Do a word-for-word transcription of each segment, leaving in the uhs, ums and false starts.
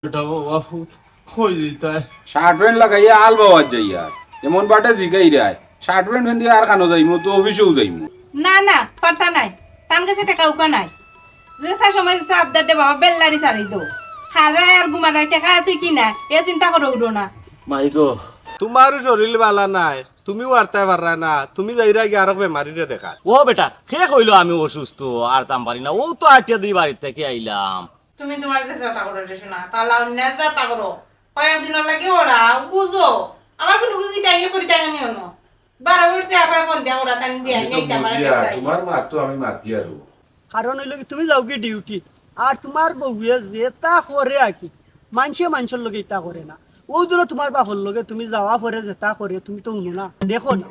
বেটা বাবা ফুত, কই যাইতায়? শার্ট প্যান্ট লাগাইয়া আল বাওয়াত যাইয়ার। এমন বাটে জিগাইরায়, শার্ট প্যান্ট পিন্দিয়া আর কানো যাইমু, তো অফিসেও যাইমু। না, না, পারতা নায়। তান গেছে টেকা উকা নাই। যেছা সময় যেছা আবদার দে বাবা, বেল্লারি সারি দো। হারায় আর ঘুমানায় টেকা আছে কি না, এ চিন্তা করো উঠো না। মাই গো, তুমারও শরীর বালা নাই, তুমিও আরতায় পাররায় না, তুমি যাইরায় গিয়া আরক বেমারিরে দেখাত। ও বেটা, কে কইলো আমি অসুস্থ, আরতাম পারি না? অউ তো আটিয়া দি বাড়ির থাকি আইলাম। তুমি তুমার যে চেষ্টা করো রে শোনা, তালা অন্য চেষ্টা করো। কয়েকদিনর লাগি ওরা বুঝো, আমার কোনো কি তাই পড়ি থাকে নিও না। বারো বছর আবার ফোন দিয়া ওরা তান বিয়া আমি তো নেই, তা বুঝি আর, তাই। তুমার মা তো আমি মাতি আর। কারণ অইলো কি, তুমি যাওগি ডিউটি, আর তুমার বউয়ে যেতা করে আর কি, মানষে মানষর লগে ইতা করে না। অউ ধরো তুমার বাপর লগে তুমি যাওয়া পরে যেতা করে, তুমি তো হুনো না, দেখো না।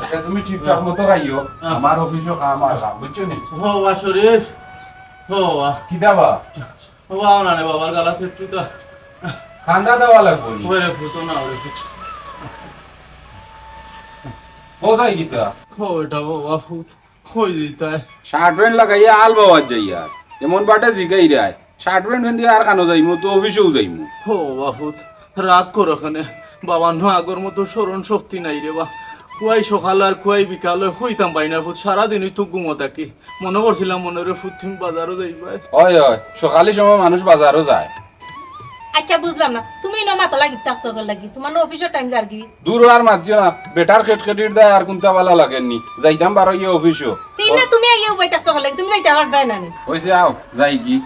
আচ্ছা, তুমি ঠিকঠাক মতো খাইও, হ্যাঁ। আমার অফিসও কাম আছে, বুঝছো নি? ও বাবা শরীফ, ও বাবা। কিতা বা? ও বাবা, না রে বাবার গালা ফেট্টু তো। ঠান্ডা দেওয়া লাগবো নি? ওরে ফুটো না, ওরে ফুটো। ও যাই কিতা? ও এটা বাবা ফুট। কই যাইতায়? শার্ট প্যান্ট লাগাইয়া আল বাওয়াত যাইয়ার। এমন বাটে জিগাইরায়, শার্ট প্যান্ট পিন্দিয়া আর কানো যাইমু, তো অফিসেও যাইমু। ও বাবা ফুত, রাগ করো কেনে? বাবার নু আগর মতো স্মরণ শক্তি নাই রে বা। কুয়াই সকাল আর কুয়াই বিকাল অয়, কইতাম পাই না ফুত, সারাদিনই তো ঘুমো থাকি। মনো করছিলাম মনো রে ফুত, তুমি বাজারো যাইবায়। অয়, অয়, সকালে সময় মানুষ বাজারো যায়। আচ্ছা, বুঝলাম না, তুমি ইনো মাতো লাগি থাকছো কিতার লাগি? তুমার না অফিসর টাইম যারগি? দূর আর মাতিও না, বেটার খেটখেটির দায় আর কুনতা বালা লাগের নি। যাইতাম বারইয়া অফিসো। তিন না, তুমি আইয়া উবাই থাকছো কিতার লাগি, তুমি যাইতা পারবায় না নি? অইছে, আও, যাইগি।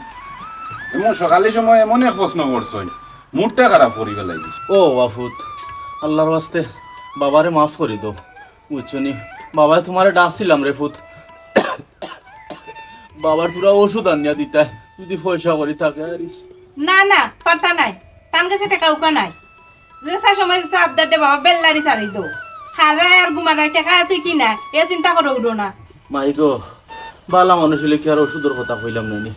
এমন সকালে সময় এমন এক প্রশ্ন করছইন, মুডটা খারাপ করি ফালাইছি। ও বাবা ফুত, আল্লার ওয়াস্তে বাবারে মাফ করি দেও। বুঝছো নি? বাবায় তুমারে ডাকছিলাম রে ফুত। বাবার থুড়া ওষুধ আনিয়া দিতায়, যদি পয়সা করি থাকে আর। না, না, পারতা নায়। তান গেছে টেকা উকা নাই। যেছা সময় যেছা আবদার দে বাবা, বেল্লারি সারি দো। হারায় আর ঘুমানায় টেকা আছে কি না, এ চিন্তা করো উঠো না। মাই গো, বালা মানুষ অইলে কি আর ওষুধর কথা কইলাম না নি?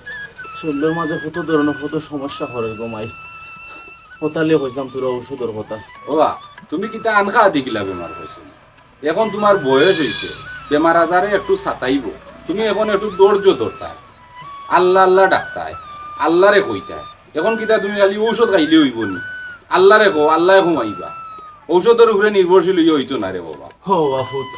শরীলর মাঝে কত ধরনর কত সমস্যা করে গো মাই। অতার লাগি কইছিলাম থুড়া ওষুধর কথা। ওবা, তুমি কিতা আনখা দেখিলা বেমার অইছো? এখন তুমার বয়স অইছে, বেমার আজারে একটু সাতাইবো। তুমি এখন একটু ধৈর্য ধরতায়, আল্লা আল্লা ডাকতায়, আল্লারে কইতায়। এখন কিতা তুমি খালি ঔষধ খাইলে অইবো নি? আল্লারে কও, আল্লায় কমাইবা। ঔষধর উপরে নির্ভরশীল অইয়া অইতো না রে বাবা। ও বাবা ফুত,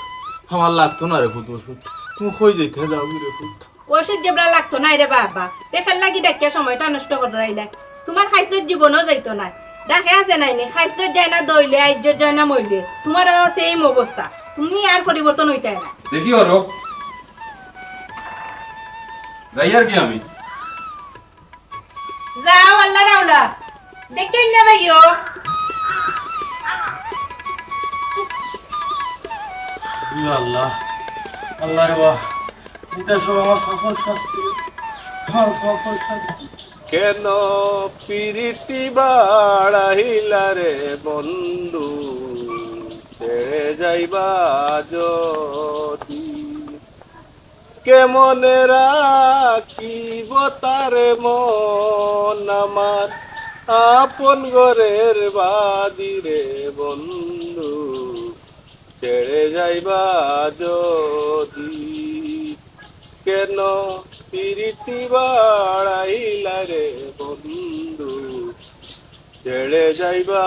আমার লাগতো না রে ফুত ওষুধ। তুমি কই যাইতায় যাওগি রে ফুত। ওষুধ যেবলা লাগতো নায় রে বাবা, টেকার লাগি ডাকিয়া সময়টা নষ্ট করাইলায়। তুমার খাইছলত জীবনও যাইতো নায়। ডাকে আছে নায় নি, খাইছলত যায় না দইলে, আইজ্জত যায় না মইলে। তুমারও same অবস্থা, তুমি আর পরিবর্তন অইতায় না। দেখি অরো, যাইয়ার কি আমি? যাও, আল্লার আওলা। দেখেন না ভাইও। ইয়া আল্লাহ, আল্লাহ রে বাবা, ইটা সব আমার কখন শাস্তি, আমার কখন শাস্তি। কেন পিরিতি বাড়াইলা রে বন্ধু, ছেড়ে যাইবা যদি? কেমনে রাখিব তার মন আমার আপন ঘরের বাদি রে বন্ধু, ছেড়ে যাইবা যদি। কেন পিরিতি বাড়াইলা রে বন্ধু, ছেড়ে যাইবা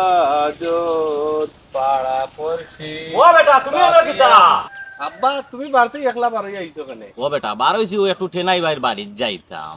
যদি। পাড়া পড়শি ও বেটা, তুমি এনো কিতা? আব্বা, তুমি বাড়িত একলা বারইয়া আইছো কেনে? ও বেটা, বারইছি, অউ একটু টেনাই ভাইর বাড়িত যাইতাম।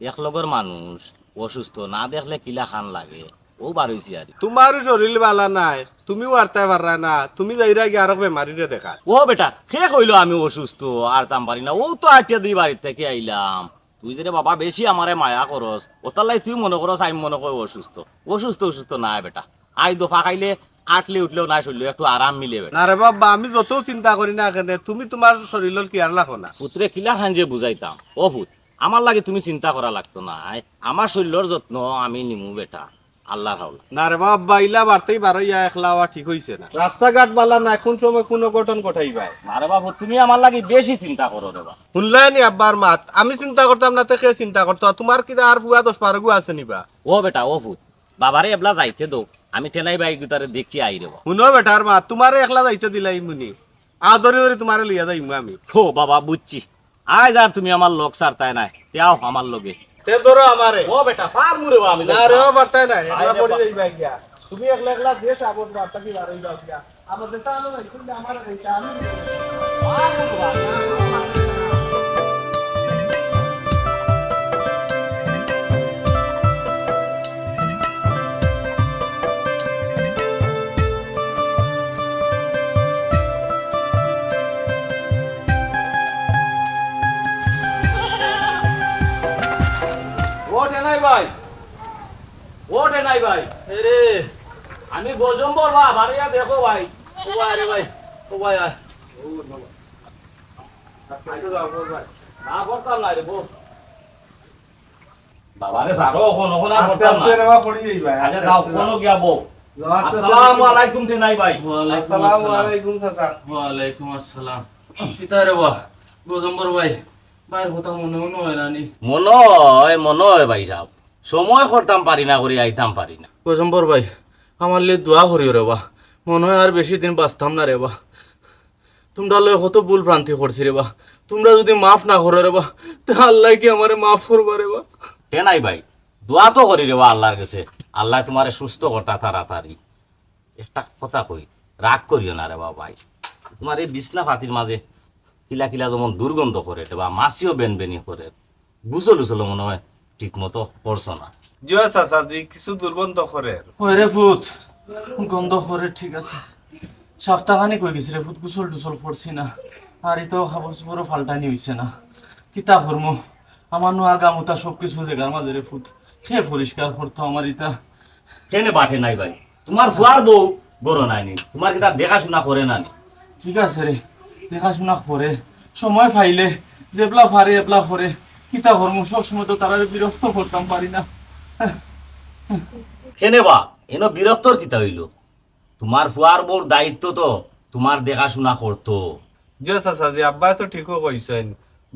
এক লগর মানুষ অসুস্থ, না দেখলে কিলা খান লাগে। অউ বার অইছি আর। তুমারও শরীল বালা নাই, তুমিও আরতায় পাররায় না, তুমি যাইরায় গিয়া আরক বেমারিরে দেখাত। ও বেটা, কে কইলো আমি অসুস্থ, আরতাম পারি না? অউ তো আটিয়া দি বাড়ির থাকি আইলাম। তুই যে রে বাবা বেশি আমারে মায়া করস, অতার লাগি তুই মনো করস আমি মনো কয় অসুস্থ। অসুস্থ অসুস্থ নায় বেটা, আই দফা খাইলে আটলে উটলেও নায় শরীলো, একটু আরাম মিলে বেটা। না রে বাবা, আমি যতউ চিন্তা করি না কেনে, তুমি তুমার শরীলর care রাখো না। পুতরে কিলাখান যে বুঝাইতাম, ও পুত, আমার লাগি তুমি চিন্তা করা লাগতো নায়, আমার শরীলর যত্ন আমি নিমু বেটা। আল্লার হাওলা। না রে বা আব্বা, ইলা বাড়িত বারইয়া একলা আওয়া ঠিক অইছে না। রাস্তাঘাট বালা নায়, কুন সময় কুন অঘটন ঘটাইবায়। না রে বাবা, তুমি আমার লাগি বেশি চিন্তা করো রে বা। হুনলায় নি আব্বার মাত, আমি চিন্তা করতাম না তে কে চিন্তা করতো? আর তুমার কিতা আর পুয়া দশ বারোগু আছে নি বা? ও বেটা, ও পুত, বাবারে এবলা যাইতে দেও, আমি টেনাই ভাইগুতারে দেখি আই রে বা। হুনো বেটার মাত, তুমারে একলা যাইতে দিলাইমু নি, আদরি দরি তুমারে লইয়া যাইমু আমি। ও বাবা, বুঝছি, আইজ আর তুমি আমার লগ ছাড়তায় নায়, তে আও আমার লগে। তে ধরো আমারে। ও বেটা, পারমু রে বা আমি না রে বা, পারতায় নায়, আই একলা রে পড়ি বা। যাইবায় গিয়া। তুমি একলা একলা যে সাবত বার্তা কি বারইবায় গিয়া। আমার দেশে আলো নাই, তুমি আমারে কইতা, আমি পারমু রে বা। ও টেনাই ভাই, ও টেনাই ভাই। এরে। আমি গজম্বর বা, বারইয়া দেখো ভাই। ও ভাই রে ভাই, ও ভাই আয়। না, করতাম না রে, বউ। বাবারে, সারো, অখন, অখন আর আস্তে করতাম আস্তে না। রে বা পড়ি যাইবায়, আচ্ছা, আস্তে যাও, আস্তে অখনো যাও। গিয়া বউ। যাও, আস্তে আস্তে আসসালামু যাও। আলাইকুম, টেনাই ভাই। ওয়ালাইকুম আসসালামু আসসালাম। আলাইকুম, চাচা। ওয়ালাইকুম আসসালাম। কিতা রে বা, গজম্বর ভাই, ভাইর কথা মনো মনো অয় না নি? মনো অয়, মনো অয় ভাই সাব। সময় করতাম পারি না করি, আইতাম পারি না। গজম্বর ভাই, আমার লাগি দোয়া করিও রে বা। মনো অয় আর বেশি দিন বাঁচতাম না রে বা। তুমরার লগে কত ভুল ভ্রান্তি করছি রে বা। তুমরা যুদি মাফ না করো রে বা, তে আল্লায় কি আমারে মাফ করবা রে বা? টেনাই ভাই, দোয়া তো করি রে বা আল্লার গেছে, আল্লায় তুমারে সুস্থ করতা তাড়াতাড়ি। একটা কথা কই, রাগ করিও না রে বা ভাই। তুমার এই বিছনা পাতির মাঝে কিলা কিলা যেমন দুর্গন্ধ করে রে বা, মাছিও বেনবেনি করে। গোসল উসল মনো অয় ঠিক মতো করছো না। জি অয় চাচাজি, কিছু দুর্গন্ধ করের। ওই রে পুত, গন্ধ করের ঠিক আছে, সাপ্তা খানিক অই গেছে রে পুত, গোসল টুসল করছি না, আর ইতাও কাপড় চোপড়ও পাল্টানি অইছে না। কিতা করমু? আমার নু আগা মুতা সব কিছু জাগার মাঝে রে পুত, কে পরিষ্কার করতো আমার ইতা? কেনে বা টেনাই ভাই, তুমার পুয়ার বউ ঘরো নাই নি, তুমার কিতা দেখাশুনা করে না নি? ঠিক আছে রে, দেখাশুনা করে, সময় পাইলে যেবলা পারে এবলা করে। কিতা করমু, সব সময় তো তারারে বিরক্ত করতাম পারি না। কেনে বা, এনো বিরক্তর কিতা অইলো? তুমার পুয়ার বউর দায়িত্ব তো তুমার দেখাশুনা করতো। জি চাচাজি, আব্বায় তো ঠিকউ কইছইন,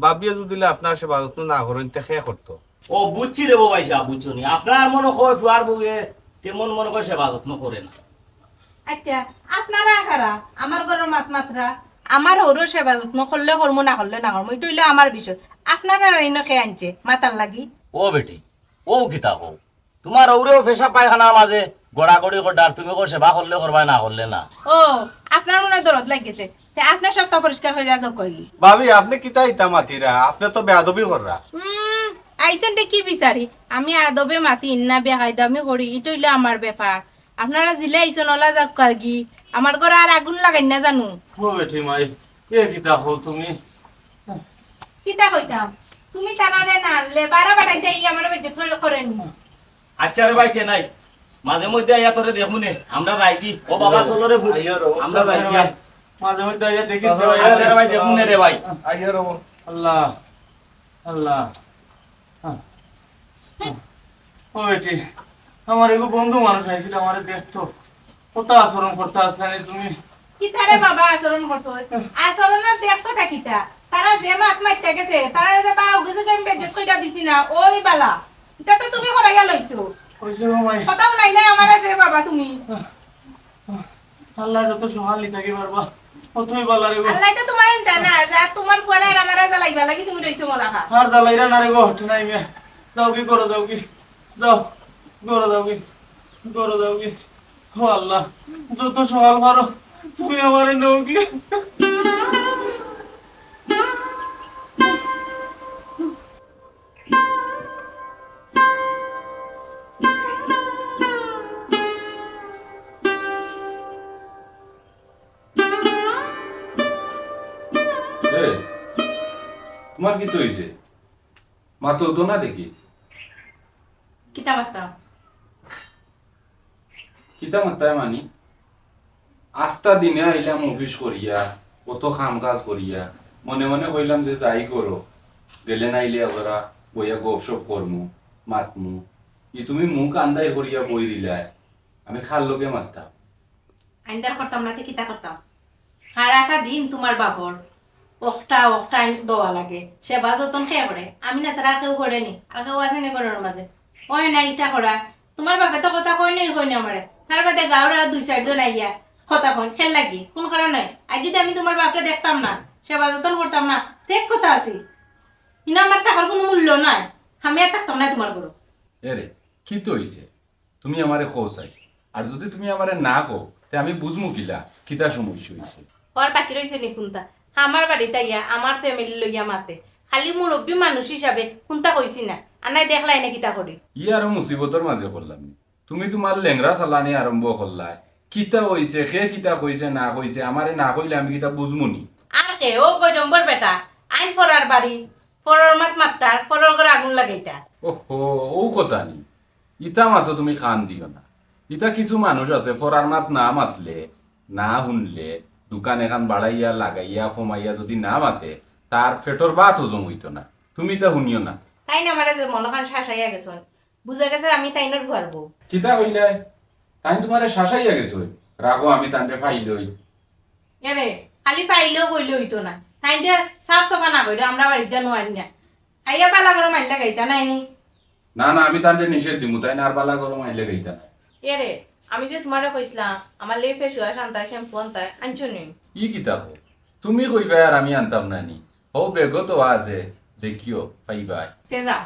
ভাবিয়ে যুদি আপনার সেবা যত্ন না করইন, তে কে করতো? ও, বুঝছি রে বা ভাই সাব, বুঝছো নি? আপনার মনো কয় পুয়ার বউয়ে তেমন মনো কয় সেবা যত্ন করে না। আচ্ছা, আপনারা কারা আমার ঘরো মাত মাতরা? আমার হউরর সেবা যত্ন করলে করমু, না করলে না করমু, ইটা অইলো আমার বিষয়। আপনারারে ইনো কে আনছে মাতার লাগি? ও বেটি, ও কিতা কও? তুমার হউরেও পেশাব পায়খানার মাঝে গড়াগড়ি কররা, আর তুমি কও সেবা করলে করবায়, না করলে না। ও, আপনার মনো অয় দরদ লাগি গেছে, তে আপনে সবতা পরিষ্কার করিয়া যাউক্কা গি। ভাবি, আপনে কিতা ইতা মাতিরা? আপনে তো বেয়াদবি কররা। হুম, আইছইন দেখি বিচারি। আমি আদবে মাতি না, বেকায়দামি করি, ইটা অইলো আমার ব্যাপার। আপনারা জিলা আইছইন, অলা যাউক্কা গি। আমার ঘরো আর আগুন লাগাইন না জানু। ও বেটি মাই, এ কিতা কও তুমি? কিতা কইতাম? তুমি তারারে না আনলে, বারা বাটাই যাই আমারে বেজ্জত করে নি। আচ্ছা রে ভাই, কে নাই? মাঝে মধ্যে আইয়া তোরে দেখমুনে, আমরা যাই কি? ও বাবা, চলো রে পুত। আইও রে, আমরা যাই কি? মাঝে মধ্যে আইয়া দেখিস রে ভাই। আচ্ছা রে ভাই, দেখমুনে রে ভাই। আইও রে। আল্লাহ, আল্লাহ। ও বেটি, আমার এগু বন্ধু মানুষ আইছিল, আমারে দেখতো। কত আচরণ করতা আছলানি তুমি। কিতা রে বাবা আচরণ করছো? আচরণর দেখছোটা কিতা? তারা যে মাত মাততে গেছে, তারারে যে বা উগু চুগু আমি বেজ্জত কইরা দিছি না, ওই বালা। ইটা তো তুমি করাইয়া লইছো। কইছো গো মাই। কথাও নাই নাই আমারে রে বাবা তুমি। আল্লায় যত সকাল নি থাকি পারবা, অতই বালা রে গো। আল্লায় তো তুমারে জানা, যা তুমার পুয়ারে আর আমারে জ্বালাইবার লাগি তুমি রইছো মলাকা। আর জ্বালাইরা না রে গো, টেনাই মিয়া। যাও গি, ঘরো যাও গি। যাও, ঘরো যাও গি। ঘরো যাও গি। ও আল্লাহ, যত সকাল পারো, তুমি আমারে নেও গি। তুমার কিতা অইছে? মাতো তো না দেখি। কিতা মাততাম? কিতা মাততায় মানি? আস্তা দিনে আইলাম অফিস করিয়া, অত কাম কাজ করিয়া, মনে মনে কইলাম যে যাই করো, গেলে নাইলে আবার বইয়া গপসপ করমু, মাতমু। ই তুমি মুখ আন্দাই করিয়া বই দিলায়, আমি কার লগে মাততাম? আইন্দার করতাম না, তে কিতা করতাম? সারাটা দিন তুমার বাপর অখটা অখটা আইন দেওয়া লাগে, সেবা যতন কে করে? আমি না ছাড়া আর কেউ করে নি? আর কেউ আছে নি ঘরর মাঝে? অয় না ইটা করা। তুমার বাপে তো কথা কয় নাই, কয় না আমারে। তার বাদে গাঁওর আর দুই চাইরজন আইয়া কথা কইন, কেন লাগি? কোন কারণে? আজ যদি আমি তুমার বাপরে দেখতাম না, সেবা যতন করতাম না, তে এক কথা আছিল। ইনো আমার টাকার কুনু মূল্য নাই। আমি আর থাকতাম না তুমার ঘরো। এরে, কিতা অইছে? তুমি আমারে কও চাই। আর যদি তুমি আমারে না কও, তে আমি বুঝমু কিলা, কিতা সমস্যা অইছে? অর বাকি রইছে নি কুনতা? আমার বাড়িত আইয়া, আমার ফ্যামিলি লইয়া মাতে। খালি মুরব্বি মানুষ হিসাবে কুনতা কইছি না। আর নায় দেখলায় না কিতা করি। ই আরো মুসিবতর মাঝে পড়লাম নি। তুমি তুমার লেংড়া চালানি আরম্ভ করলায়। কিতা অইছে, কে কিতা কইছে না কইছে, আমারে না কইলে আমি কিতা বুঝমু নি? আর কে, ও গজম্বর বেটা, আইন ফরার বাড়ি, ফরর মাত মাততার, ফরর ঘরে আগুন লাগাইতা। ওহো, অউ কথা নি। ইতা মাতো তুমি কান দিও না। ইতা কিছু মানুষ আছে, ফরার মাত না মাতলে, না হুনলে, দোকান এখান বাড়াইয়া, লাগাইয়া, কমাইয়া যদি না মাতে, তার পেটর ভাত হজম অইতো না। তুমি ইতা হুনিও না। তাইন আমারে যে মনো খান শাসাইয়া গেছইন, বুঝা গেছে আমি তাইনর ফুয়ার বউ। কিতা কইলায়? তাইন তুমারে শাসাইয়া গেছইন? রাখো, আমি তানরে পাইলই। এরে, খালি পাইলেও কইলে অইতো না। তাইন যে সাফ সাফা না কইলে আমরা বাড়িত যা নুয়ারি না। আইয়া বালা গরম আইন লাগাইতা নায় নি? না, না, আমি তানরে নিষেধ দিমু, তাইন আর বালা গরম আইন লাগাইতা নায়। এরে, আমি যে তুমারে কইছলাম, আমার লে ফেস ওয়াশ আনতায়, শ্যাম্পু আনতায়, আনছো নি? ই কিতা কও? তুমি কইবায় আর আমি আনতাম না নি? অউ ব্যাগো তো আছে, দেখিও, পাইবায়। তে যাও,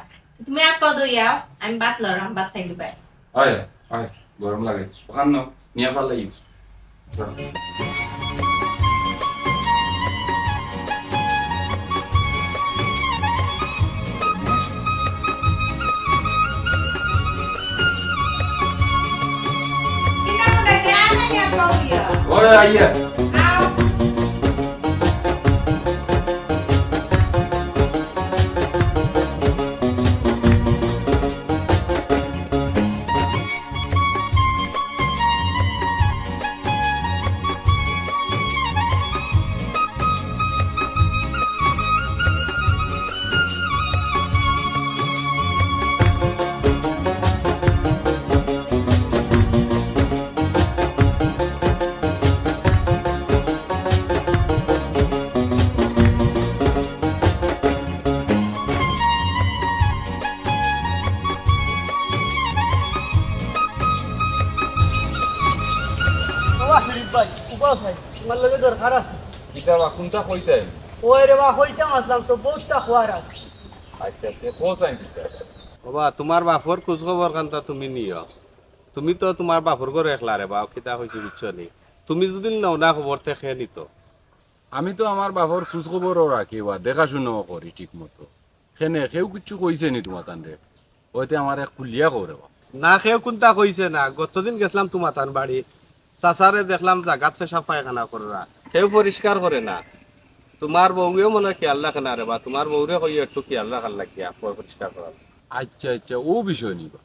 তুমি আত পাও ধইয়াও, আমি ভাত লড়াম, ভাত খাইলিবায়। অয়, অয়, গরম লাগে। অখান নিয়া ফালাই। ওরে আইয়া। ও আশিক ভাই, উবাও চাই, তুমার লগে দরকার আছে। কিতা বা, কুনটা কইতায়? ওই রে বা, কইতাম আছলাম তো, বউতটা খোয়ার আছে। আচ্ছা, তে কও চাই কিতা? ও বা, তুমার বাপর খোঁজ খবর খানতা তুমি নিও। তুমি তো তুমার বাপর ঘরো একলা রে বা, কিতা কইছি বুঝছো নি? তুমি যদি নেও না খবর, তে কে নিতো? আমি তো আমার বাপর খোঁজ খবরও রাখি বা দেখাশুনাও করি ঠিক মতো। কেনে, কেউ কিচ্ছু কইছে নি তুমাতানরে? অইতে আমারে খুলিয়া কও রে বা। না, কেউ কুনতা কইছে না। গতদিন গেছলাম তুমাতান বাড়ি, চাচারে দেখলাম জাগাত পেশাব পায়খানা কররা, কেউ পরিষ্কার করে না। তুমার বউয়েও মনে অয় খেয়াল রাখে না রে বা, তুমার বউরে কইও একটু খেয়াল রাখার লাগিয়া, পরিষ্কার করার। আচ্ছা, আচ্ছা, অউ বিষয় নি বা।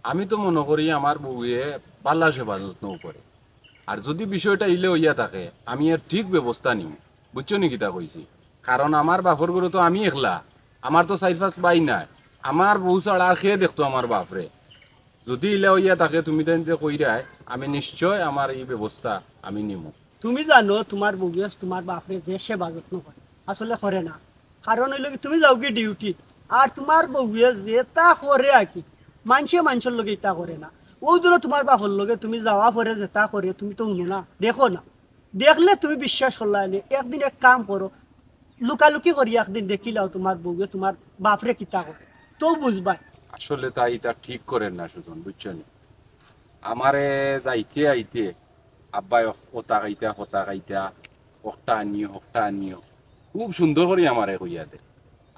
আমি তো মনো করি আমার বউয়ে বালা সেবা যত্নও করে। আর যদি বিষয়টা ইলে অইয়া থাকে, আমি এর ঠিক ব্যবস্থা নিমু। বুঝছো নি কিতা কইছি? কারণ আমার বাপর ঘরো তো আমি একলা, আমার তো চাইর পাঁচ ভাই নাই। আমার বউ ছাড়া আর কে দেখতো আমার বাপরে? যদি ইলা অইয়া থাকে তুমি তাইন যে কইরায়, আমি নিশ্চয় আমার ই ব্যবস্থা আমি নিমু। তুমি জানো তুমার বউয়ে তুমার বাপরে যে সেবা যত্ন করে, আসলে করে না। কারণ অইলো কি, তুমি যাওগি ডিউটিত, আর তুমার বউয়ে যেতা করে আর কি, মানষে মানষর লগে ইতা করে না। অউ ধরো তুমার বাপর লগে তুমি যাওয়া পরে যেতা করে তুমি তো হুনো না, দেখো না। দেখলে তুমি বিশ্বাস করলায় নে, একদিন এক কাম করো, লুকালুকি করি একদিন দেখিলাও তুমার বউয়ে তুমার বাপরে কিতা করে, তেউ বুঝবায়। আসলে তাই ইতা ঠিক করের না সুজন, বুঝছো নি? আমারে যাইতে আইতে আব্বায় অতা খাইতা, হতা খাইতা, হকটা আনিও, হকটা আনিও, খুব সুন্দর করি আমারে কইয়া দে।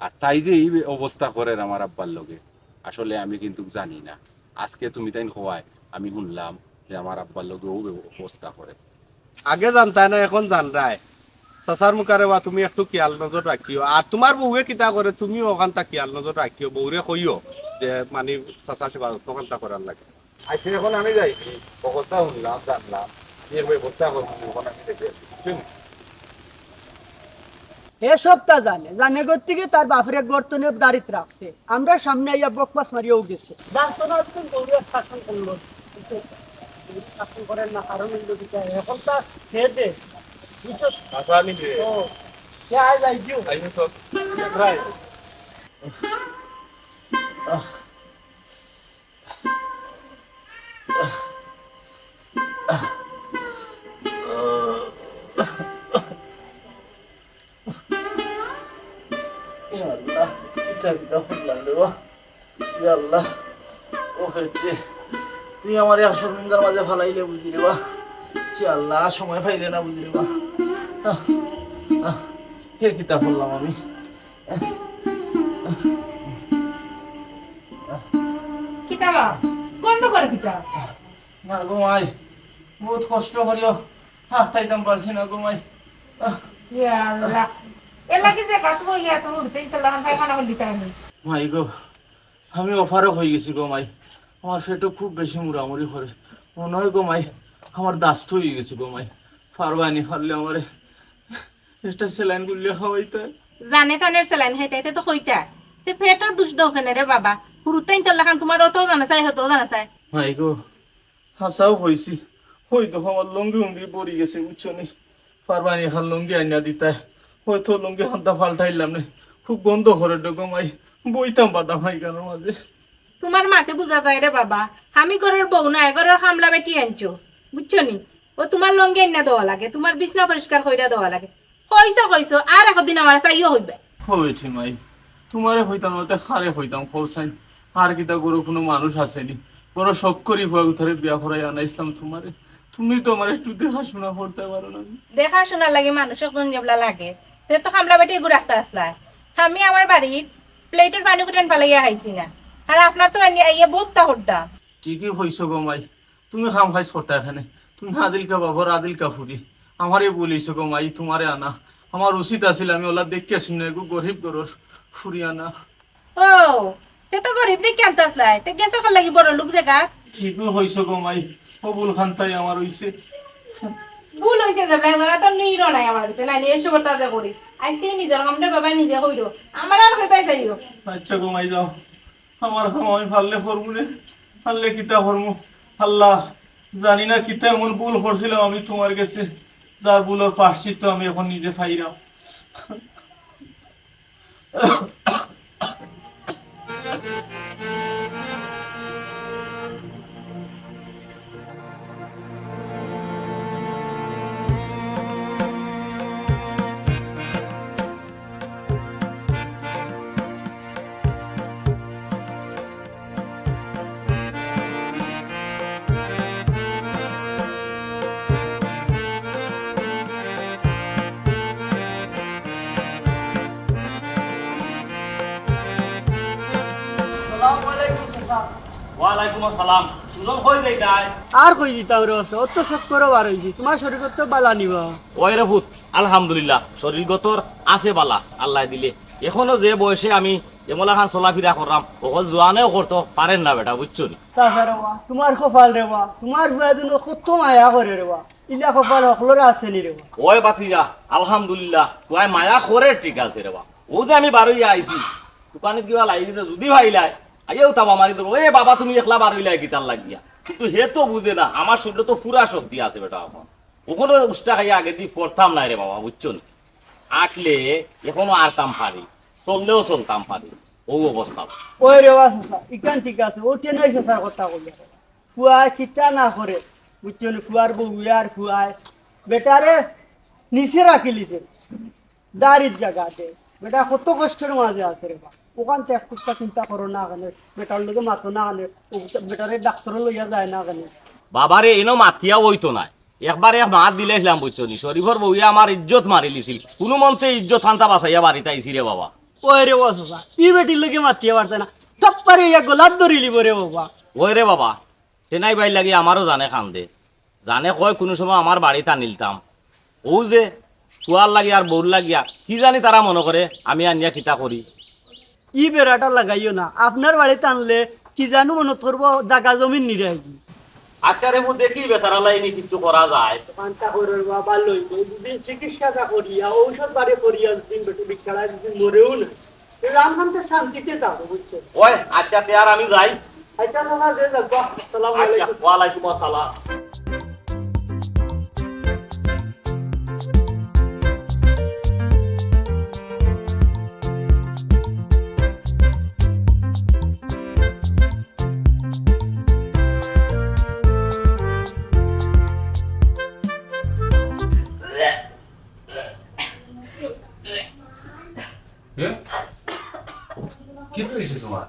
আর তাই যে ই অবস্থা করের আমার আব্বার লগে, আসলে আমি কিন্তুক জানি না। আজকে তুমি তাইন কওয়ায় আমি হুনলাম যে আমার আব্বার লগে অউ অবস্থা করে। আগে জানতায় না, এখন জানরায়। চাচার মুখারে বা তুমি একটু খেয়াল নজর রাখিও, আর তুমার বউয়ে কিতা করে তুমিও অখানতা খেয়াল নজর রাখিও, বউরে কইও যে মানি চাচার সেবা যত্ন অখানতা করার লাগি। আচ্ছা, এখন আমি যাই, কি অবস্থা শুনলাম, জানলাম, কি ব্যবস্থা করবো, এখন আমি দেখি, বুঝছেন? এ সবতা জানে, জানে গতিকে তার বাপরে গর্তনে দাঁড়িত রাখছে। আমরা সামনে আইয়া বকবাস মারিয়াও গেছে। জানতো না তুমি গৌরব শাসন করলো। শাসন করেন না, কারণ হইল কি, এখন তা খেয়ে দে। বুঝছো? আশা আনি দে। ও, কে আয় যাই দিও। আইবো সব। রাইট। ইয়া আল্লাহ, ইটা কিতা করলাম রে বা? ইয়া আল্লাহ, ও হয়েছে, তুই আমার এক শর্মিন্দার মাঝে ফালাইলে বুঝি রে বা। ইয়া আল্লাহ, আর সময় পাইলে না বুঝি রে বা। আহ, আহ, হে কিতা করলাম আমি? কিতা বা? বন্ধ করে কিতা? না গো মাই, বহুত কষ্ট করিও হাঁটাইতাম পারছি না গো মাই। আহ। ইয়া আল্লাহ। এর লাগি যে কত ইয়া তো উঠতেই তো লাগান পায়খানা হল দিতে আমি। মাই গো, আমি অপারক হয়ে গেছি গো মাই। আমার পেটও খুব বেশি মুড়ামুড়ি করে। মনে হয় গো মাই, আমার দাস্ত হয়ে গেছি গো মাই। পারবানি পারলে আমারে একটা স্যালাইন গুলিয়া খাওয়াইতে। জানে টানের স্যালাইন খাইতে খাইতে তো কইতা। তে পেটর দোষ দাও কেনে রে বাবা? হুরুতাইন তোর লাখান তোমার অত জানা চাই, হত জানা চাই। মাই গো, হাছাউ কইছি। ওই দেখো আমার লুঙ্গি উঙ্গি পড়ি গেছে, বুঝছো নি? পারবানি এখান লুঙ্গি আনিয়া দিতায়। হয়তো লুঙ্গি খান্তা পাল্টাইলাম নে। খুব গন্ধ করে ডগো মাই। বইতাম বাদাম খাই গানোর মাঝে। তোমার মাতে বুঝা যায় রে বাবা। আমি ঘরর বউ নায়, ঘরর কামলা বেটি আনছো। বুঝছো নি? ও তোমার লুঙ্গি আনিয়া দেওয়া লাগে, তোমার বিছনা পরিষ্কার কইরা দেওয়া লাগে। কইছো, কইছো, আর একদিন আমার চাইও হইবে। হয়েছে মাই, তোমারে কইতাম না, তে কারে কইতাম, কও চাইন। আর কিতা ঘরো কোনো মানুষ আছে নি? বড় শখ করি ফুয়া গুতারে বিয়া করাই আনাইছিলাম তোমারে। তুমি তো আমার একটু দেখাশোনা করতে পারো না। দেখাশোনার লাগি মানুষ একজন যেবলা লাগে, তে তো কামলা বেটি এগু রাখতে আসলা। আমি আমার বাড়িত প্লেটর পানি কুটান ফালাইয়া খাইছি না। আর আপনার তো আইয়া বউততা হড্ডা। ঠিকই কইছো গো মাই, তুমি কাম কাজ করতা এখানে, তুমি আদিলকা বাবার আদিলকা ফুরি। আমারে বলিছো গো মাই, তোমারে আনা। আমার উচিত আছিল আমি ওলা দেখিয়া শুনে গো গরিব ঘরর ফুরি আনা। ও, তে তো গরিব দেখি আনতাস লাই, তে গেছো কার লাগি বড় লোক জাগা? ঠিকই কইছো গো মাই, ও ভুল খান্তাই আমার হইছে। ভুল হইছে যে ভাই, ওরা তো নিরো নাই আমার কাছে, নাই, এই সব তাজা করি। আজকে নিজের কামটা বাবা নিজে কইরো, আমার আর কই পাই যাইও। আচ্ছা গো মাই, যাও। আমার কাম আমি পারলে করমু রে, পারলে কিতা করমু। আল্লাহ, জানি না কিতা এমন ভুল করছিলাম আমি তোমার গেছে, যার ভুলর প্রায়শ্চিত্ত আমি এখন নিজে পাইরাম। আসসালামু আলাইকুম, চাচা। ওয়ালাইকুম আসসালাম। সুজন, কই যাইতায়? আর কই যাইতাম রে বাচ্চা, অত চক্করও বার হইছি, তোমার শরীর তো বালা নি বা? ওই রে পুত, আলহামদুলিল্লাহ, শরীর গতর আছে বালা, আল্লায় দিলে। এখনো যে বয়সে আমি এমলাখান চলাফিরা কররাম, অকল জোয়ানেও করতো পারের না বেটা, বুঝছো নি? চাচা রে বা, তোমার কপাল রে বা, তোমার ফুয়া দুনো কত মায়া করে রে বা, ইলা কপাল হকলরে আছে নি রে বা। ওই ভাতিজা, আলহামদুলিল্লাহ, ফুয়ায় মায়া করে ঠিক আছে রে বা। ও যে আমি বারইয়া আইছি, দোকানিত কিবা লাগি গেছে, যদি ভাইলায়, আইয়াও তাবা মারি ধরবো, "এ বাবা, তুমি একলা বারইলায় কিতার লাগিয়া?" কিন্তু হে তো বুঝে না, আমার শরীরে তো পুরা শক্তি আছে বেটা, এখন অখনো উষ্টা খাইয়া আগেদি পড়তাম নায় রে বাবা, বুঝছো নি? আটলে এখনো আটতাম পারি, চললেও চলতাম পারি, ও অবস্থা। ওই রে বা চাচা, ইখান ঠিক আছে, ও টেনাই চাচার কথা কইয়া। ফুয়ায় কিতা না করে, বুঝছো নি? ফুয়ার বউয়ে আর ফুয়ায় বেটারে নিচে রাখিলিছে। দাড়ির জাগাতে। বেটা কত কষ্টর মাঝে আছে রে বা। অখান তো এক টুকটা চিন্তা করো না কেনে, বেটার লগে মাতো না কেনে, ও বেটারে ডাক্তারো লইয়া যায় না কেনে। বাবারে, ইনো মাতিয়া অইতো নায়। একবার এক মাত দিলাইছিলাম, বুঝছো নি? শরীফর বউয়ে আমার ইজ্জত মারিলিছিল। কুনুমন্তে ইজ্জত খান্তা বাঁচাইয়া বাড়িত আইছি রে বাবা। ওই রে বা চাচা, ই বেটির লগে মাতিয়া পারতে না। টপ পারে ইয়া গলাত ধরিলিবো রে বাবা। ওই রে বাবা, টেনাই ভাইর লাগি আমারও জানে কান্দে। জানে কয় কুনু সময় আমার বাড়িত আনিলতাম। ও যে ফুয়ার লাগিয়া আর বউর লাগিয়া কি জানি তারা মনো করে আমি আনিয়া কিতা করি। ই বেড়াটা লাগাইও না, আপনার বাড়িত আনলে কি জানু মনো করবো জাগা জমিন নিরাই। আচ্ছা রে, মু দেখি বেচারা লাইনি কিচ্ছু করা যায়। পান্তা করে বাবা লইব, দুদিন চিকিৎসাটা করিয়া, ঔষধ বাড়ি করিয়া, দুদিন বেটি বিছানায় দুদিন মরেও না। রামকান্তে শান্তিতে যাবো, বুঝছো? ওই, আচ্ছা, তে আর আমি যাই। আচ্ছা, দাদা, যে যাবো। আসসালামু আচ্ছা, আলাইকুম। ওয়ালাইকুম আসসালাম। এ? কিতা অইছে তুমার?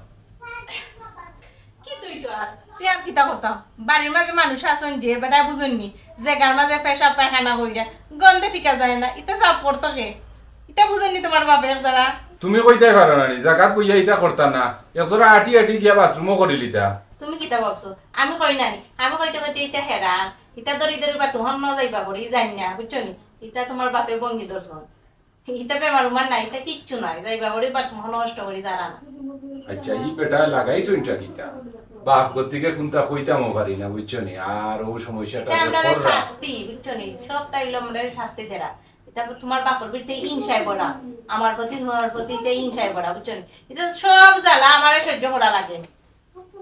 কিতা অইতো আর? তে আর কিতা করতাম? বাড়ির মাঝে মানুষ আছইন যে, বেটায় বুঝইন নি, জাগার মাঝে পেশাব পায়খানা করিয়া গন্ধে টিকা যায় না, ইতা সাফ করতো কে? ইতা বুঝইন নি তুমার বাপে একজরা? তুমি কইতায় পারো না নি, জাগাত বইয়া ইতা করতা না, একজরা আটি আটি গিয়া বাথরুমও করিলিতা। তুমি কিতা ভাবছো? আমি কই না নি, আমি কইতে কইতে ইতা হেরান, ইতা ধরি ধরি বাথরুম হনো যাইবা করি যাইন না, বুঝছো নি? ইতা তুমার বাপে ভঙ্গি ধরছইন। ইতা বেমার উমার নাই, ইতা কিচ্ছু নাই। যাইবা করি বাথরুম হনো নষ্ট করি দাঁড়ান। আচ্ছা, ই বেটায় লাগাইছইন ইটা কিতা? বাপ গতিকে কুনতা কইতামও পারি না, বুঝছো নি? আর অউ সমস্যাটা ইতা যে আমরারে কররা। শাস্তি, বুঝছো নি? সব তাইলে আমরারে শাস্তি দেরা। ইতা তুমার বাপর বাড়িতে হিংসায় ভরা, আমার প্রতি, তুমার প্রতি ইতা হিংসায় ভরা, বুঝছো নি? ইতা সব জ্বালা আমারে সহ্য করা লাগে।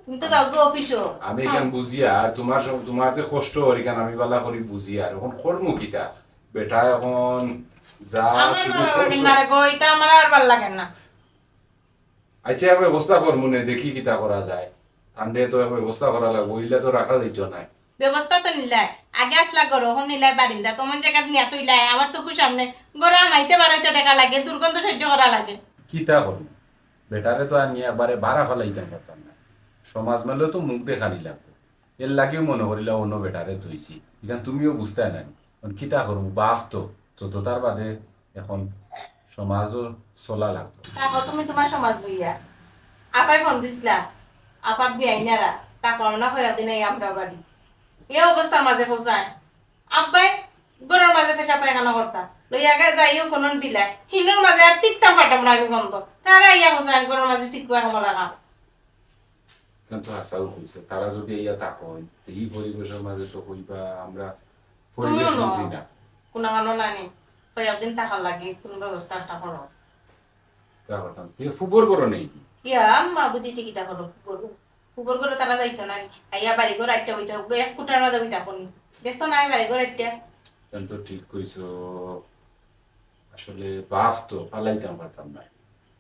তুমি তো যাও গো অফিসো। আমি কেন বুঝিয়ার, আর তুমার সব, তুমার যে কষ্ট অর ইখান আমি ভালা করি বুঝিয়ার। অখন করমু কিতা? বেটা অখন যা আমার শুরু ভালা লাগে করছে। না রে গো, ইতা আমার আর ভালা লাগে না। আচ্ছা, এক ব্যবস্থা করমু নে, দেখি কিতা করা যায়। তানরে তো এক ব্যবস্থা করা লাগবো, ইলা তো রাখা যাইতো নায়। ব্যবস্থা তো নিলায়, আগে আছলা ঘরো, অখন নিলায় বারিন্দাত, অমন জাগাত নিয়া থইলায়, আমার চকুর সামনে ঘরো হামাইতে বারইতে দেখা লাগে, দুর্গন্ধ সহ্য করা লাগে। কিতা করমু? বেটারে তো আর নিয়া একবারে বারা ফালাইতাম পারতাম না। সমাজ মেলেও তো মুখ দেখানি লাগবো। এর লাগিও মনো করিলা অন্য বেটারে থইছি। ইখান তুমিও বুঝতায় নায়। অখন কিতা করমু? বাপ তো, যততার বাদে অখন সমাজও চলা লাগবো। থাকো তুমি তুমার সমাজ লইয়া। আপায় ফোন দিছলা, আপার বিয়াইনারা, তা করোনা কয়েকদিন এই আমরার বাড়ি। এ অবস্থার মাঝে পৌঁছায়। আব্বায় ঘরর মাঝে পেশাব পায়খানা করতা। লইয়া গে যাইও কোন দিলা। হিনর মাঝে আর টিকতাম পারতাম না আমি গন্ধ। তারা ইয়া পৌঁছায় ঘরর মাঝে টিকবা কমলা কাম। কিন্তু হাছাউ কইছে, তারা যদি ইয়া থাকইন, ই পরিবেশর মাঝে তো কইবা আমরা পরিবেশ তুমিও ন। বুঝি না। কুনাখানো নানি, কয়েকদিন থাকার লাগি কুনু ব্যবস্থা একটা করো। তা করতাম। তুই ফুবর ঘরো নেই? ইয়া, আম্মা বুদ্ধি ঠিকই তা করো, ফুবর ঘরো। ফুবর ঘরো তারা যাইতো নানি। আইয়া বাড়ি ঘর আটটা অইতো, এক কুটার মাঝে অইতা কোনি। দেখতো না, বাড়ি ঘর আটটা। এখন তো ঠিক কইছো। আসলে বাপ তো ফালাইতাম পারতাম না।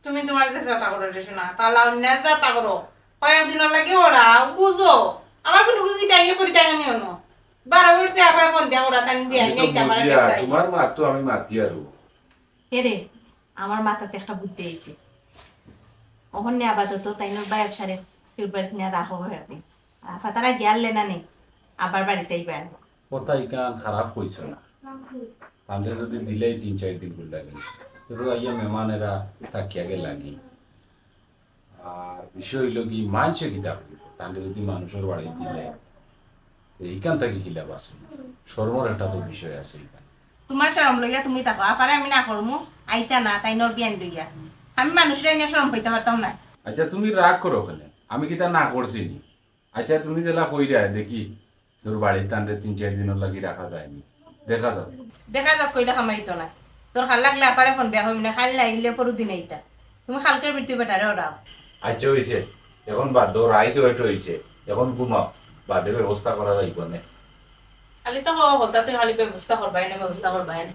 তুমি তুমার যে যাতা করো রে সোনা, তালা অন্য যাতা করো। কয়েকদিনর লাগি ওরা বুঝো। আমার কুনু কুকিতে আইয়া পড়ি থাকে নি অনো। বারো বছর আবার ফোন দিয়া ওরা তাই বিয়া আমি তো নেই, তারপরে বুঝি আর, দেখতাই। তুমার মা তো আমি মাতি আর। এরে, আমার মাথাত একটা বুদ্ধি আইছে। অখন নে আপাতত তাইনর বায়াব সারে ফিরবার কিনা রাখো একদিন। আর ফাতারা গিয়ারলে না নি, আবার বাড়িতে আইবা। কথা ইখান খারাপ কইছো না। তানরে যদি দিলাই তিন চাইর দিন বুল্লা গেল, তো আইয়া মেহমান এরা থাকিয়া গেলাগি। আর বিষয় অইলো কি, মানষে কিতা কইবো? তানরে যদি মানুষর বাড়ি দিলে, তো ইখান থাকি কিলা বাঁচবো? শরমর একটা তো বিষয় আছে ইখান। তুমার শরম লইয়া তুমি থাকো, আপারে আমি না করমু, আইতা না, তাইনর বিয়াইন লইয়া। আমি মানুষরে আনিয়া শরম পাইতাম পারতাম না। আচ্ছা, তুমি রাগ করো কেনে? আমি কিতা না করছি নি? আচ্ছা, তুমি যেলা কইরায়, দেখি, তোর বাড়িত তানরে তিন চাইর দিনর লাগি রাখা যায় নি। দেখা যাউক। দেখা যাউক কইলে কামাইতো নায়। তোর খাল লাগলে আপারে ফোন দেয়া অইবো না, খাল না আইলে পরু দিন আইতা। তুমি খালকের ভিতরে বেটারে ওরাও। আচ্ছা, অইছে। এখন বাদ দেও, রাইত অইছে। এখন ঘুমাও। বাদে ব্যবস্থা করা যাইবো নে। খালি তো হো, হতা তুই খালি ব্যবস্থা করবায় না, ব্যবস্থা করবায় না।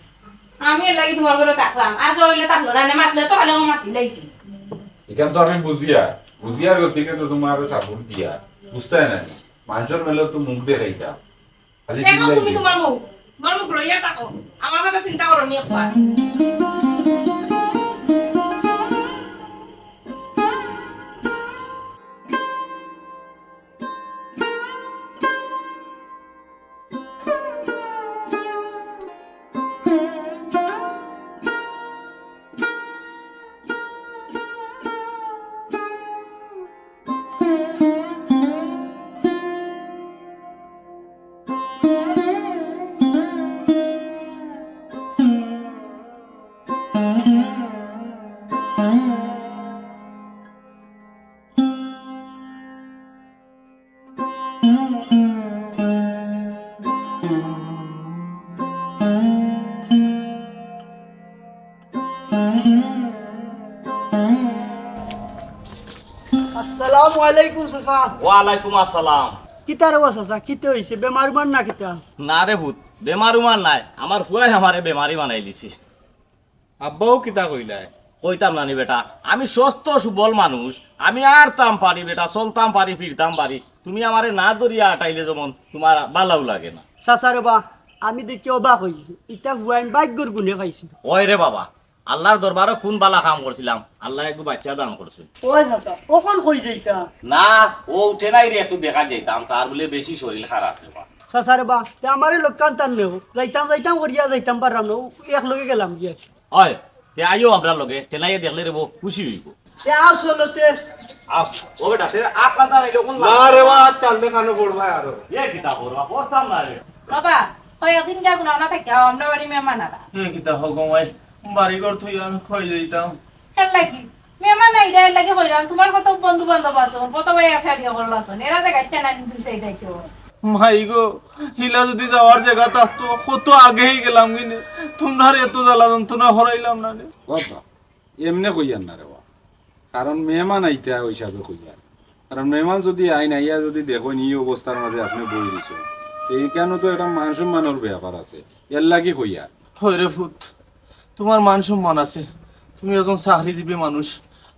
আমি এর লাগি তুমার ঘরো থাকলাম। আর কেউ অইলে থাকলো না, নে মাতলে তো খালি আমার মাতি লাইছি। ইখান তো আমি বুঝিয়ার, বুঝিয়ার গতিকে তো তুমার support দিয়ার। বুঝতায় না নি? মানষর মেলে তো মুখ দেখাইতাম। খালি দেখো চিল্লাই তুমি দিও। তুমার মুখ, তুমার মুখ লইয়া থাকো। আমার কথা চিন্তা করো নি একবার। আসসালামু আলাইকুম চাচা। ওয়ালাইকুম আসসালাম। কিতা রে বা চাচা, কিতা অইছে? বেমার উমার না কিতা? না রে পুত, বেমার উমার নায়, আমার পুয়ায় আমারে বেমারি বানাইলিছে। আব্বাও কিতা কইলায়? কইতাম না নি বেটা, আমি সুস্থ সবল মানুষ, আমি আটতাম পারি বেটা, চলতাম পারি, ফিরতাম পারি। তুমি আমারে না ধরিয়া আটাইলে যেমন তুমার ভালাউ লাগে না। চাচা রে বা, আমি দেখি অবাক অইগেছি, ইতা পুয়াইন ভাগ্যর গুণে পাইছি। ওই রে বাবা, আল্লার দরবারো কুন ভালা কাম করছিলাম, আল্লায় এগু বাইচ্চা দান করছইন। ওই চাচা, অখন কই যাইতা? না, অউ টেনাইরে একটু দেখাত যাইতাম, তার বুলে বেশি শরীল খারাপ রে বা। চাচা রে বা, তে আমারে লগে আনতা নে, যাইতাম যাইতাম করিয়া যাইতাম পারলাম না, অউ একলগে গেলাম গিয়া। ওই, তে আইও আমরার লগে, টেনাইয়ে দেখলে রে বা খুশি অইবো। তে আও চলো তে। আও, ও বেটা, তে আত কান্দা নাইলে কোন না রে বা, চান্দে খানো পড়বায় আরো। এ কিতা পড়বা, পড়তাম না রে। বাবা, কয়েকদিন গিয়া গুনা না থাকিয়া, আমরার বাড়ি মেহমান আরা। এ কিতা হগো মাই, বাড়ি ঘর থুইয়া আমি কই যাইতাম। এর লাগি, মেহমান আইরা, এর লাগি কইরাম, তুমার কত বন্ধু বান্ধব আছইন, কত ভাই ফেরিয়া করল আছইন, এরা জাগাত টেনাইন দুই সাইড আইতো। মাই গো, হিলা যুদি যাওয়ার জাগা থাকতো, কত আগেই গেলাম গিনে, তুমরারে এত জ্বালা যন্ত্রণা হরাইলাম না রে। বাবা, এমনে কইয়ার না রে বা, কারণ মেহমান আইতা অউ হিসাবে কইয়ার। কারণ মেহমান যুদি আইন, আইয়া যুদি দেখইন ই অবস্থার মাঝে আপনে বই রইছইন, তে ইখানো তো একটা মান সম্মানর ব্যাপার আছে, এর লাগি কইয়ার। হয় রে পুত, তুমার মান সম্মান আছে, তুমি একজন চাকরিজীবী মানুষ,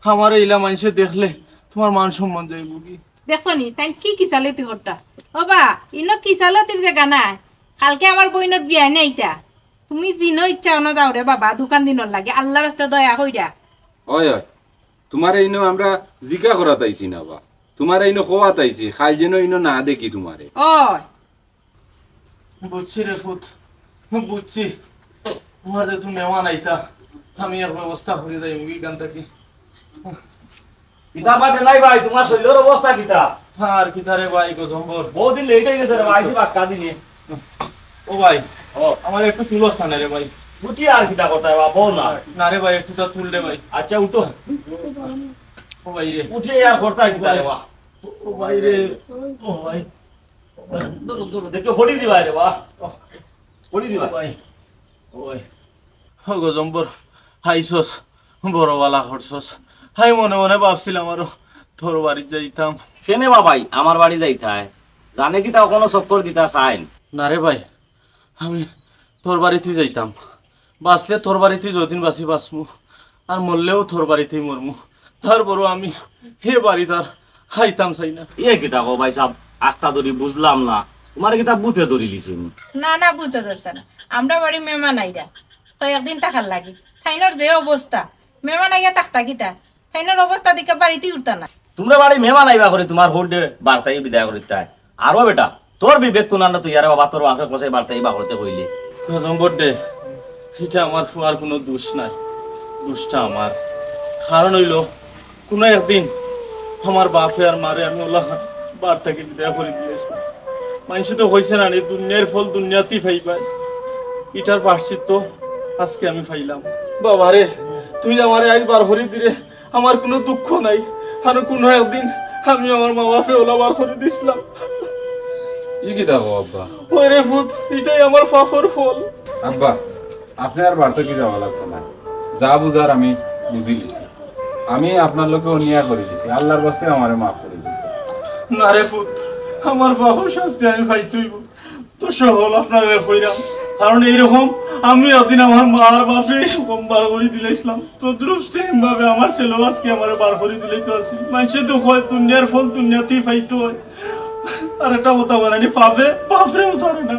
আমারে ইলা মানষে দেখলে তুমার মান সম্মান যাইবোগি। দেখছো নি, তাইন কি কিসালতি করতা? ও বা, ইনো কিসালতির জাগা নায়, কালকে আমার বইনর বিয়া নি ইতা। তুমি যিনো ইচ্ছা অনো যাও রে বাবা, দুকান দিনর লাগি, আল্লার রাস্তায় দয়া কইরা। অয়, অয়, তুমারে ইনো আমরা জিকা করাত আইছি না বা, তুমারে ইনো কওয়াত আইছি, কাইল যেন ইনো না দেখি তুমারে। অয়। বুঝছি রে পুত, বুঝছি। তুমার যেহেতু মেহমান আইতা, আমি এক ব্যবস্থা করি যাইমুগি ইখান থাকি। কিতা বা টেনাই ভাই, তুমার শরীলর অবস্থা কিতা? আর কিতা রে ভাই, গজম্বর। বউত দিন লেট অইগেছে রে ভাই, আইছি বাক্কা দিনে। ও ভাই, ও। আমারে একটু তুলস না রে ভাই। উঠি আর কিতা করতায় বা, বও না। না রে ভাই, একটু তা তুল রে ভাই। আচ্ছা, উঠো। ও ভাই রে। উঠি আর করতায় কিতা রে বা। ও ভাই রে, ও ভাই। ধরো, ধরো, দেখো, পড়ি যিবায় রে বা। পড়ি যিবায়। ও ভাই, ও ভাই। ও গজম্বর, আইছস, বড় ভালা করছস। আমি মনে মনে ভাবছিলাম আরো তোর বাড়িত যাইতাম। কেনে বা ভাই, আমার বাড়ি যাইতায়? জানে কিতা অখনো চক্কর দিতা চাইন? না রে ভাই, আমি তোর বাড়িতই যাইতাম। বাঁচলে তোর বাড়িতই যতদিন বাঁচি বাঁচমু, আর মরলেও তোর বাড়িতই মরমু। তারপরও আমি হে বাড়িত আর আইতাম চাই না। ইয়ে কিতা কও ভাই সাব, আখতা ধরি বুঝলাম না, তুমারে কিতা ভূতে ধরিলিছে নি? না, না, ভূতে ধরছে না। আমরার বাড়ি মেহমান আইরা, তো একদিন থাকার লাগি। তাইনর যে অবস্থা, মেহমান আইয়া থাকতা কিতা? তাইনর অবস্থা দেখিয়া বাড়িতই উঠতা না। তুমরার বাড়ি মেহমান আইবা করি তুমার হউর ডে বাড়িত থাকি বিদায় করিতায়। আরো বেটা, তোর বিবেক কুনানো তুই আরে বাবা, তোর বাপরে কষাই বাড়িত থাকি বার করতে কইলি। গজম্বর ডে, ইটা আমার ফুয়ার কুনু দুষ নাই, দুষটা আমার। কারণ অইলো, কুনু একদিন আমার বাপরে আর মারে আমি অউলা বাড়িত থাকি বিদায় করি দিলাইছলাম। মানষে তো কইছে না নি, দুনিয়ার ফল দুনিয়াতেই পাইবায়। ইটার প্রায়শ্চিত্ত আজকে আমি পাইলাম। বাবারে, তুই আমারে আইজ বার করি দিরে, আমার কুনু দুঃখ নাই, কারণ কুনু একদিন আমি আমার মা বাপরে অউলা বার করি দিছলাম। ই কিতা কও আব্বা? ওই রে পুত, ইটাই আমার পাপর ফল। আব্বা, আপনে আর বাড়িত থাকি যাওয়া লাগতো না, যা বুঝার আমি বুঝিলিছি। আমি আপনার লগে অন্যায় করি দিছি, আল্লার ওয়াস্তে আমারে মাফ করি দিন। না রে পুত, আমার পাপর শাস্তি আমি পাইতে অইবো। তো সকল আপনারে কইরাম, কারণ এইরকম আমি একদিন আমার মা আর বাপরে এইরকম বার করি দিলাইছলাম। তদ্রুপ same ভাবে আমার ছেলেও আজকে আমারে বার করি দিলাইতো আছে। মানষে তো কয় দুনিয়ার ফল দুনিয়াতেই পাইতো অয়। আর একটা কথা কয় না নি, পাপে বাপরেও ছাড়ে না।